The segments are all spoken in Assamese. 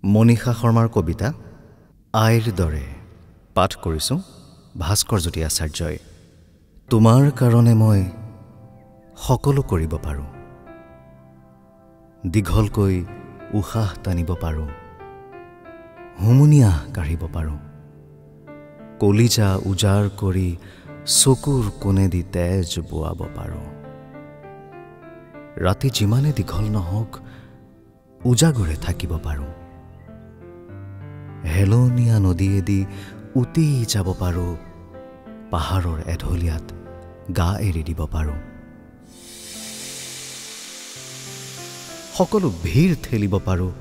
মনীষা শৰ্মাৰ কবিতা আইৰ দৰে পাঠ কৰিছোঁ ভাস্কৰ জ্যোতি আচাৰ্যই। তোমাৰ কাৰণে মই সকলো কৰিব পাৰোঁ, দীঘলকৈ উশাহ টানিব পাৰোঁ, হুমুনিয়াহ কাঢ়িব পাৰোঁ, কলিজা উজাৰ কৰি চকুৰ কোণেদি তেজ বোৱাব পাৰোঁ। ৰাতি যিমানে দীঘল নহওক উজাগৰে থাকিব পাৰোঁ, হেলনীয়া নদীয়েদি উটি যাব পাৰোঁ, পাহাৰৰ এঢলীয়াত গা এৰি দিব পাৰোঁ, সকলো ভিৰ ঠেলিব পাৰোঁ,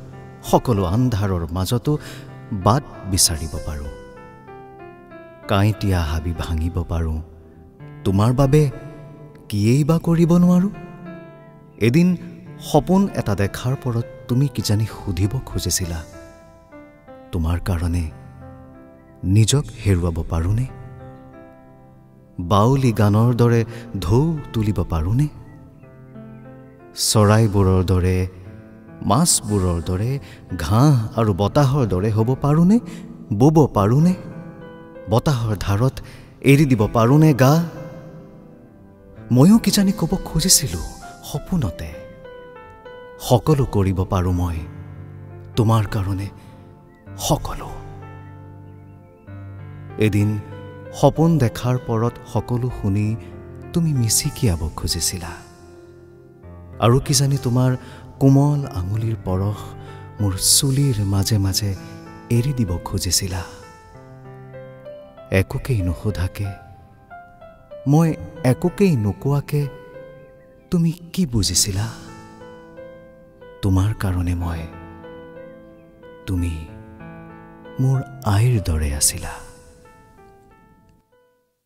সকলো আন্ধাৰৰ মাজতো বাট বিচাৰিব পাৰোঁ, কাঁইটীয়া হাবি ভাঙিব পাৰোঁ, তোমাৰ বাবে কিয়েই বা কৰিব নোৱাৰোঁ। এদিন সপোন এটা দেখাৰ পৰত তুমি কিজানি সুধিব খুজিছিলা, তোমাৰ কাৰণে নিজক হেৰুৱাব পাৰোঁনে? বাউলি গানৰ দৰে ঢৌ তুলিব পাৰোঁনে? চৰাইবোৰৰ দৰে, মাছবোৰৰ দৰে, ঘাঁহ আৰু বতাহৰ দৰে হ'ব পাৰোঁনে? বব পাৰোঁনে? বতাহৰ ধাৰত এৰি দিব পাৰোঁনে গা? ময়ো কিজানি ক'ব খুজিছিলোঁ সপোনতে, সকলো কৰিব পাৰোঁ মই তোমাৰ কাৰণে, সকলো। এদিন সপোন দেখাৰ পৰত সকলো শুনি তুমি মিচিকিয়াব খুজিছিলা, আৰু কিজানি তোমাৰ কোমল আঙুলিৰ পৰশ মোৰ চুলিৰ মাজে মাজে এৰি দিব খুজিছিলা। একোকেই নুসোধাকে, মই একোকেই নোকোৱাকে তুমি কি বুজিছিলা? তোমাৰ কাৰণে মই, তুমি মোৰ আইৰ দৰে আছিলা।